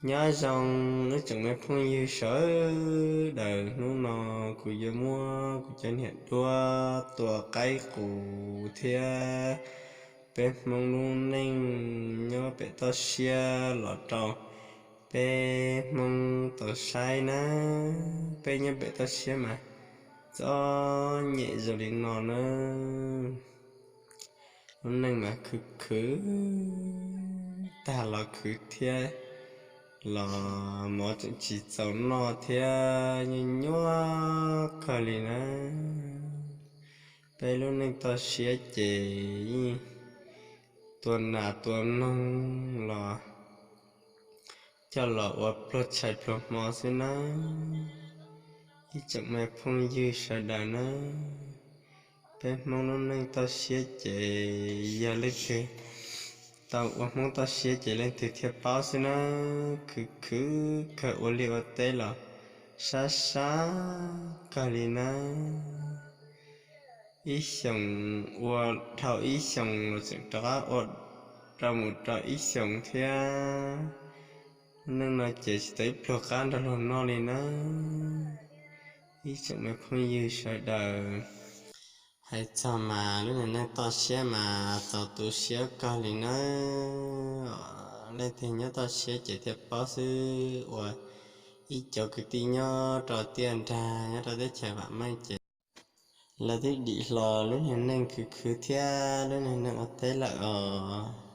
Nyob zoo ib tsoom me phooj ywg sawv daws, hnub no kuv yuav muab kuv cov niam duab tua qaib qus thiab peb Hmoob lub neej nyob pem toj siab los rau peb Hmoob tau saib na. Peb nyob pem toj siab mas txom nyem zoo li no na. Lub neej mas khwv khwv tag los khwv thiab, los mov tseem tsis txaus noj thiab, nyuaj nyuaj kawg li na. Peb lub neej toj siab ces yeej tua nas tua noog los coj los ua pluag tshais pluag hmo xwb na. Ib tsoom me phooj ywg sawv daws na, peb Hmoob lub neej toj siab ces yog leej twg tau ua Hmoob toj siab ces leej twg thiaj paub xwb na. Khwv khwv kawg, ua liaj ua teb los sab sab kawg li na. Ib xyoos ua dhau ib xyoos los tseem rov qab ua rau mus rau ib xyoos thiab. Lub neej no ces tsis tau ib pluag qab nrog luag noj li na. Ib tsoom me phooj ywg sawv daws, hais txog mas lub niag neej toj siab mas txaus tu siab kawg li nawb. Leej twg nyob toj siab ces thiaj paub xwb. Uas ib cov kwv tij nyob rau tiaj nrag nyob rau teb chaws vam meej ces lawv twb dim hlo lub niag neej khwv khwv thiab lub niag neej ua teb lawm os.